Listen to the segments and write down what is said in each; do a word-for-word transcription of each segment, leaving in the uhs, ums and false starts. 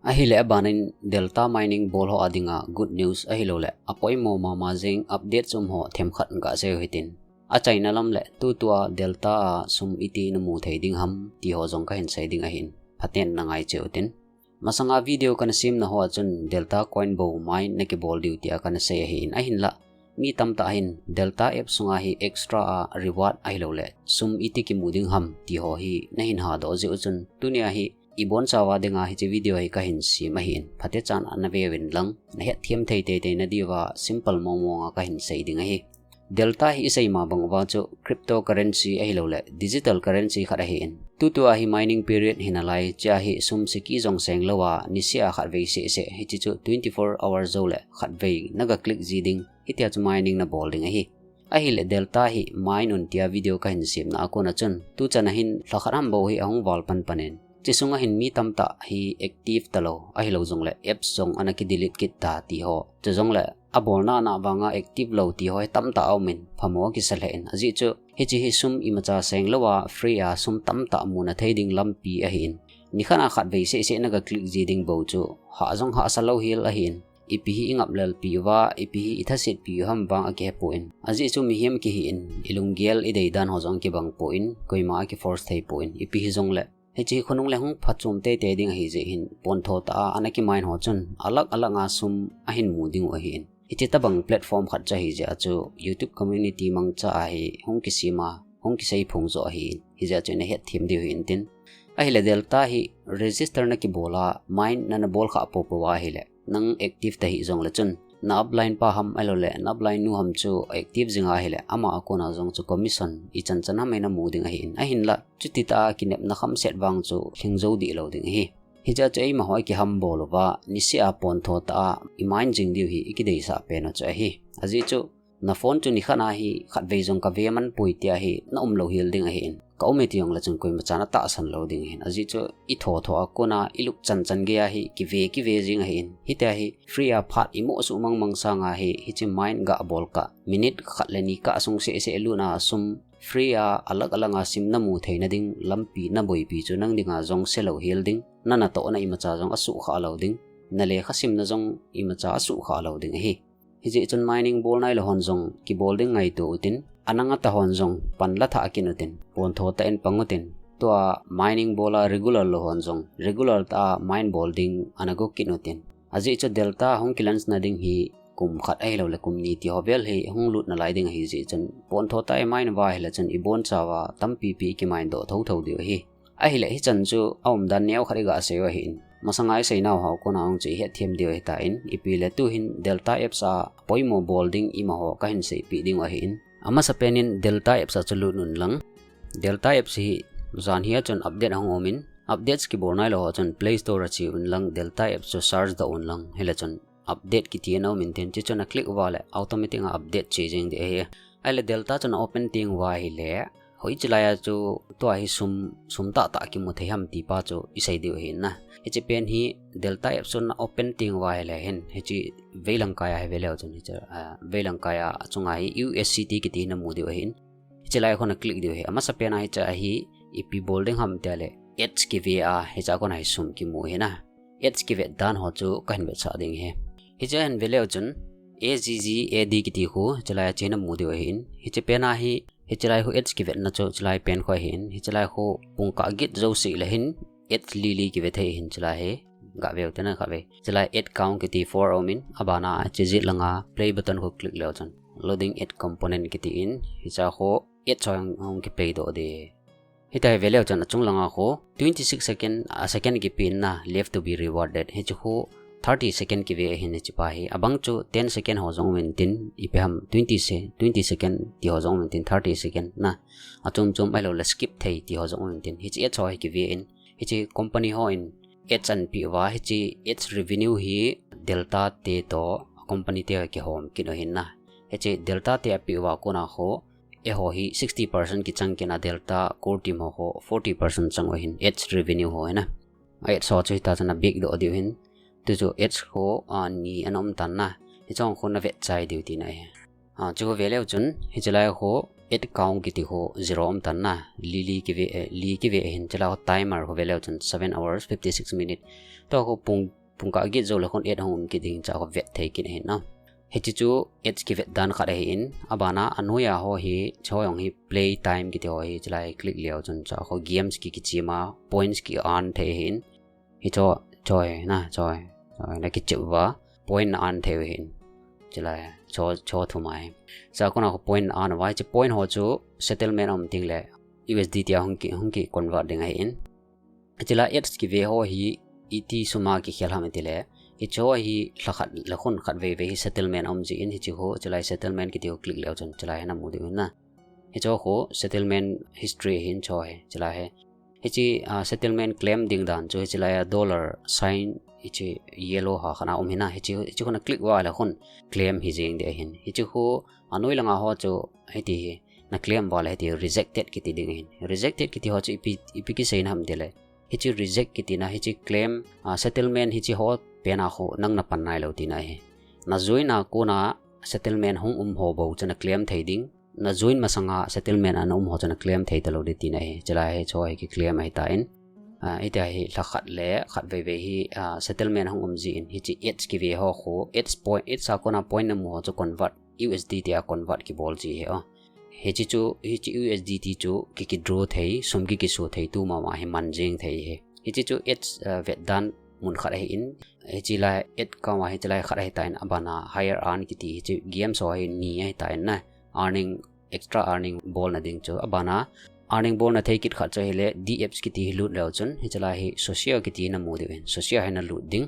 Ahile abanin Delta mining bol ho adinga good news ahilouleh apoimo mama jing update sum ho themkhat gasei u hitin. Achaina lam le tutua Delta a sum iti namu thei ding ham ti ho jong kahin sei ding ahin. Phaten nangaiche utin. Masanga video kana semna ho a chun Delta coin bou mine nakibol diu tia kana sei ahin, ahinla mi tamtah hin Delta app sunga hi extra a reward ahilouleh sum iti kimu ding ham ti ho hi nahin hadoh jeh u chun tunia hi ibonchauva dinga hiche video hi kahin sem ahin, phatechan ana veuvin lang nahetthem thei teitei nadiuva simple mong monga kahin sei ding ahi. Delta hi isei ma bang uva chu cryptocurrency ahilouleh digital currency khat ahin. Tutua hi mining period hinalai, chea hi sum seki jong seng louva nisea khatvei sehseh, hiche chu twenty-four hours jou le khatvei naga click ji ding, hitia chu mining nabol ding ahi. Ahile Delta hi mine un tia video kahin semna a kona chun tuchana hin lhakhat ham bou hi ahung val panpanin, hiche sunga hin mi tamtah hi active talou ahilou jongle apps jong ana kidelete kit ta ti ho, chujongle abolna ana vanga active lou ti ho hi tamtah aumin phamo akisa lheh in, ajeh chu hiche hi sum imacha seng louva free a sum tamtah muna thei ding lampi ahin. Nikhat a khatvei sehseh naga click ji ding bou chu hah jong hahsa lou hel ahin. Ipi hi ingap lelpi uva, ipi hi ithasetpi u ham vang akihepoi. Ajeh chu mihem kihin ilunggel idei dan ho jong kibangpoi, koima akiforce theipoi. Ipi hijongle hiche hi khonung le hung phachom teitei ding ahijeh hin pontho tah a ana kimine ho chun alah alah a sum ahin mu diu ahin. Hiche tobang platform khat chu ahijeh a chu YouTube community mangcha a hi hung kisema, hung kiseiphong jo ahin. Hijeh a chu nahetthem diu hintin. Ahile Delta hi register nakibola mine nana bol khah poupou ahile nang active tahih jongle chun na upline pa ham ahilouleh na upline nu ham chu active jinga ahile ama a kona jong chu commission ichanchan ham eina mu ding ahin, ahinla chutitah a kinepna khamset vang chu lhingjou dihlou ding ahi. Hichea chu eimaho ikihambol uva nisea pontho tah a imine jing diu hi ikideisah pen u chu ahi. Ajeh chu na phone chu nikhat a hi khatvei jong kave manpoi tia hi naumlou hel ding ahin. Kaume ti jongle chun koimachan atahsan lou ding ahin. Ajeh chu ithotho a kona ilup chanchan geiya hi kive kive jing ahin. Hitia hi free a phat imoh suh mangmang sanga hi hiche mine gabol kah minute khat le ni kah sung sehseh lutna sum free a alah alah a sum namu theina ding lampi naboipi chu nang dinga jong selou hel ding, nanatohna imacha jong asuhkhah lou ding, nalekha simna jong imacha asuhkhah lou ding ahi. Hijeh chun mining bol nailou hon jong kibol ding ngaito utin, anang atahon jong panla thah kit utin, pontho tah in pang utin, tua mining bola regular lou hon jong regular tah a mine bol ding ana go kit utin. Ajeh chu Delta hung kilaunch na ding hi kum khat ahilouleh kum ni ti ho vel hi hung lut nalai ding ahijeh chun pontho tah a imine uva ahile chun ibonchauva tampipi ikimine doh thotho diu ahi. Ahile hichan chu aumdan neokhat igasei u ahin. Masanga isei nau ho kona hung chu ihetthem diu ahitan, ipi le tuhin Delta apps a poimo bol ding imaho kahin seipeh diu ahin. Amasapen in Delta apps a chu lut un lang. Delta apps hi jan hia chun update ahung umin, updates kibol nailou ho chun Play Store a che un lang, Delta apps chu search doh un lang, hile chun update kiti ana umin tin, hiche chu na click uva le automatic a update che jeng ding ahi. Ahile Delta chu na open teng uva ahile, hoiche laiya chu tua hi sum, sum tahtah kimu thei ham ti pa chu isei diu ahin na. Hiche pen hi Delta apps chu na open teng uva ahile hin, hiche veilang kaiya hi veleu chun hiche, ah, veilang kaiya achunga hi U S D T kiti namu diu ahin. Hiche lai khu na click diu ahi. Amasapen a hiche a hi ipi bol ding ham tile ads kive a, hiche a kona hi sum kimu ahi na. Ads kivet dan ho chu kahin vetsah ding ahi. Hiche hin veleu chun A G G A D kiti khu hiche laiya chu namu diu ahin. Hiche pen a hi, hiche lai khu ads kivetna chu hiche lai pen khu ahin. Hiche lai khu pungkah git jouse le hin ads lili kive thei ahin hiche lai hi. Gaveu tena kave. Hiche lai add count kiti four aumin, abana hiche jet langa play button khu click leu chun loading add component kitin, hiche a khu ads ho hung kiplay doh ding. Hitia hi veleu chun achung langa khu twenty-six second, a second kipe in na left to be rewarded. Hiche khu thirty second kive ahin hiche pa hi. Abang chu ten second ho jong umin tin, ipi ham twenty se, twenty second ti ho jong umin tin, thirty second na. Achom chom ahilouleh skip thei ti ho jong umin tin. Hiche ads ho hi kive in. Hiche company hon ads anapeh uva, hiche ads revenue hi Delta te toh company te kihom kit u ahin na. Hiche Delta te apeh uva kona khu, eiho hi sixty percent kichang kit na Delta core team ho khu forty percent chang u ahin ads revenue ho ahi na. Ads ho chu hitia chu na back doh diu ahin. Tuchu ads khu, a, ni ana um tan na. Hiche ho khu na vet chai diu tina ahi. A, chu veleu chun, hiche lai khu eight count kiti ho zero um tan na, li li kive, eh, li kive hin chulai ho timer ho ve leu chun seven hours fifty six minute. Tua ho pung, pung kah get jou le khun eight hung um kit ding chulai ho vet thei kit hin na. Hichi chu eight kivet dan khat ahin, abana anoiya ho hi, chu jong hi play time kiti ho hi chulai click leu chun chulai ho games ki kichima, points ki earn thei hin. Hi chu, chu hi na, chu hi, chu hi na kichep uva, point na earn thei hin. Chulai, chu, chu thum ahi. Sa kona ho point na earn uva, hichi point ho chu settlement um ting le U S D T a hung ki, hung ki convert ding ahin. Chulai eight kive ho hi iti suma kikhel ham iti le. Hichi ho hi lha khat le khun khat vei vei hi settlement um ji in hichi ho, chulai settlement kiti ho click leu chun chulai hi na mu diu na. Hichi ho settlement history hin chu hi, chulai hi. Hichi, ah, settlement claim ding dan chu hichi laiya dollar sign hichi yellow ha khat na um hi na. Hichi, hichi ho na click uva le khun claim hi jing ding ahin. Hichi ho anoi langa ho chu hiti hi na claim uva le hiti rejected kiti ding ahin. Rejected kiti ho chu ipi, ipi kisei na ham iti le. Hichi reject kiti na hichi claim, ah, settlement hichi ho pen a ho nang na pan nai lou tina ahi. Na join a kona settlement hung um ho bou chu na claim thei ding. Na join masanga settlement ana um ho chu na claim thei talou ding tina ahi. Chulai hi chu hi kiclaim ahi tan. Ah, hitia hi lha khat le khat vei vei hi, ah, settlement hung um ji in hichi eight kive ho ho, eight point, eight a kona point na mu ho chu convert, U S D T a convert kibol ji hi o. Hichi chu, hichi U S D T chu ki kidraw thei, sum ki kisu thei tu mama hi man jing thei hi. Hichi chu eight, ah, vet dan mun khat ahin, hichi lai eight count a hichi lai khat ahi tan, abana higher earn kiti hichi games ho hi ni ahi tan na, earning, extra earning bolna ding chu, abana earning bolna thei kit khat chu hile D apps kiti hi lut leu chun, hichi lai hi social kiti na mu diu hin, social hi na lut ding.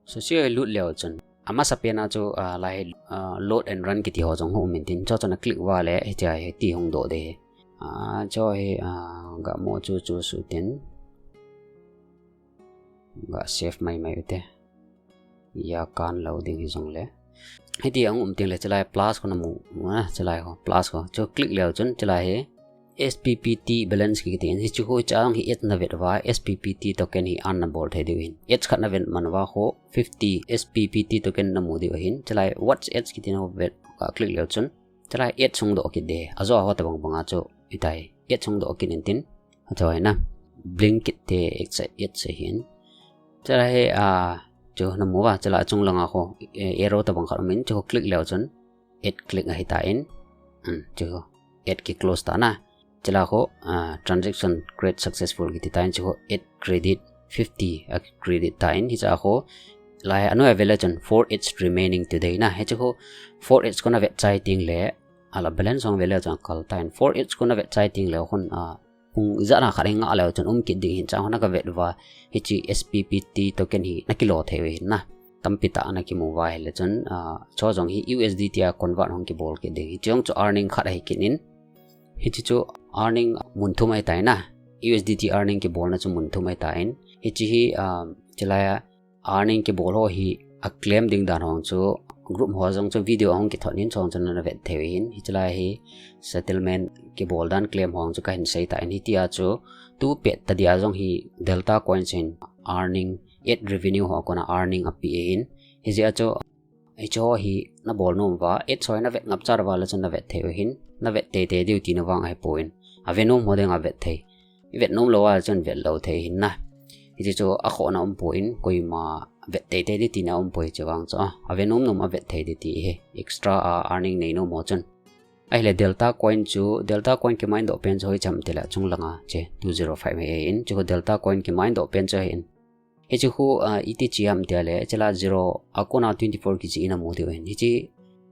Social hi lut leu chun, amasa pen a chu, ah, lai hi, ah, load and run kiti ho jong hung um in tin, chu chu na click uva le, hichi hi ti hung doh ding. Ah, chu hi, ah, ga mo chu chu su tin. Ga save mai mai u te. Ya kan lou ding hi jong le. Hiti hung um ting le chulai plus ho na mu, mu na, chulai ho, plus ho. Chu click leu chun chulai hi S P P T balance kiti in. Hichi ho chu jong hi eight na vet uva, S P P T token hi earn na bol thei diu hin. Eight khat na vet man uva ho fifty S P P T token na mu diu hin. Chulai watch eight kiti na ho vet ka click leu chun. Chulai eight hung doh kit ding. Ajo a ho tabang banga chu hitia hi eight hung doh kit in tin. Ajo hi na. Blink kit te eight se, eight se hin. Chulai hi, ah, chu na mu uva, chulai chung langa ho, eh, arrow tabang khat um in, chu ho click leu chun, eight click ahi tan, um, chu ho, eight ki close ta na. Chulai ho, ah, transaction create successful kiti tan, chu ho, eight credit, fifty a credit tan, hichi ho, lai anoi a ve leu chun, four eights remaining today na, hichi ho, four eights kona vet chai ting le, ala balance hung ve leu chun kal tan, four eights kona vet chai ting le, khun, ah, Hung ijat na khat hi ngah leu chun um kit ding hin chang hon na ka vet uva. Hichi S P P T token hi na kilo thei u hin na. Tampi tah na kimu uva hile chun, ah, chu jong hi U S D T a convert hung kibol kit ding. Hichi jong chu earning khat ahi kit in. Hichi chu earning mun thum ahi tai na. U S D T earning kibolna chu mun thum ahi tan. Hichi hi, ah, chulai a earning kibol ho hi a claim ding dan ho chu group ho jong chu video ahung kithot in chu jong chu na vet thei u hin. Hichi lai hi settlement kibol dan claim ho jong chu kahin sei tan hitia chu tu pet ta dia jong hi Delta Coins in earning eight revenue ho kona earning ape in. Hijeh a chu hichi ho hi na bol nom uva eight ho hi na vet ngap chat uva le chun na vet thei u hin. Na vet teitei diu tina vang ahi poi. A ve nom ho ding a vet thei. I vet nom lou a chun vet lou thei hin na. Hichi chu a khohna um poi, koima vet teitei ding tina um poi chu vang chu. A ve nom nom a vet thei ding ti hi. Extra a earning nei nom ho chun. Ahile Delta Coin chu, Delta Coin ki mine doh pen chu hoi cham tile chung langa che two zero five hi in. Chu Delta Coin ki mine doh pen chu hin. Hichi khu, ah, iti chi ham tia le, chulai zero, a kona twenty-four kichi ina mu diu hin. Hichi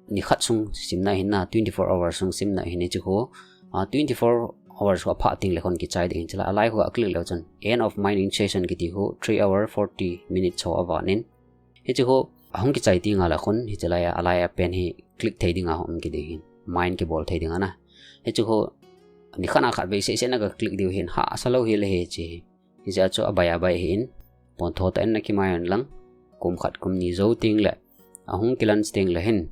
nikhat sung simna hin na, twenty-four hours sung simna hin hichi khu, ah, twenty-four hours khu apha ting le khun kichai ding hin. Chulai alai khu a click leu chun, end of mining session kiti khu, three hour forty minutes ho avan in. Hichi khu, ahung kichai ting a le khun, hichi lai a, alai a pen hi click thei ding a hung kiding hin. Mine kibol thei ding a na. Hichi khu, nikhat a khat vei sese na ka click diu hin, hahsa lou hi le hichi. Hijeh a chu abai abai hin, pon tho tah in na kimai un lang, kum khat kum ni jou ting le, ahung kilaunch ting le hin,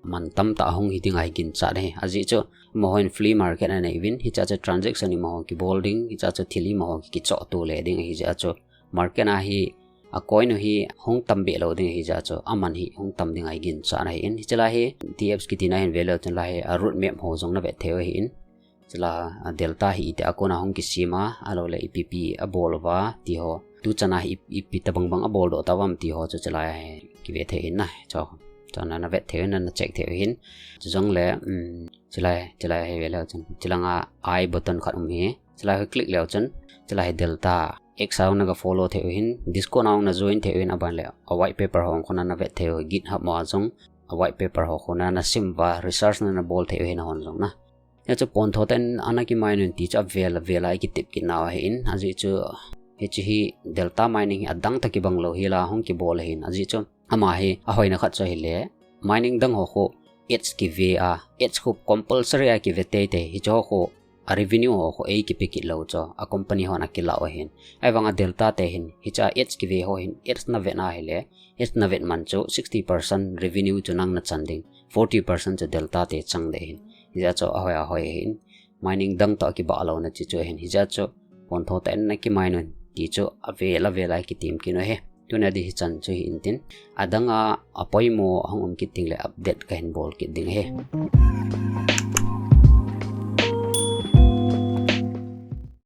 man tamtah ahung hi ding ahi ginchat ahi. Ajeh chu, amaho hin flea market anei uvin, hichea chu transaction amaho kibol ding, hichea chu thil amaho ki, kichoh to le ding ahi jeh a chu, market a hi, a coin u hi hung tam be lou ding ahi jeh a chu, aman hi hung tam ding ahi ginchat ahi in. Hiche lai hi, T F X kiti na hin ve leu chun lai hi, a roadmap ho jong na vet thei u ahi in. Chule, a, Delta hi iti a kona hung kisem a, ahilou le ipi ipi abol uva, ti ho. Tu chan a hi ip-, ipi tabang bang abol doh tauvam ti ho chu chule hi kive thei in na. Chu, chu nana vet thei u hin, nana check thei u hin. Chujongle, um, chule, chule hi ve leu chun. Chulanga I button khat um hi. Chule hi click leu chun. Chule hi Delta. X a naga follow thei u hin. Discord a naga join thei u hin aban le. A white paper ho khu nana vet thei u. GitHub mo a jong. A white paper ho khu nana sim uva. Research nana bol thei u hin ahon jong na. Hichu pontho tah in ana ki mine un ti chu avel avel a i kitep kit nau ahin, ajeh chu hichu hi Delta mining hi adang tah kibang lou hi la hung kibol ahin, ajeh chu ama hi ahoina khat chu ahile mining dang ho khu ads kive a, ads khu compulsory a kive teitei, hichu ho khu a revenue ho khu ei kipe kit lou chu a company hon akilah u ahin. Ahivanga Delta te hin hichu a ads kive ho hin ads na vet na hile, ads na vet man chu sixty percent revenue chu nang na chan ding, forty percent chu Delta te chang ding ahin. Hijeh chun ahoi ahoi ahin. Mining dang toh kibah louna chu chu ahin. Hijeh chun pontho tah in na ki mine un ti chu avel avel a i kitem kit u ahi. Tuna di hichan chu hi intin. Adang a apoimo ahung um kit ding le update kahin bol kit ding ahi.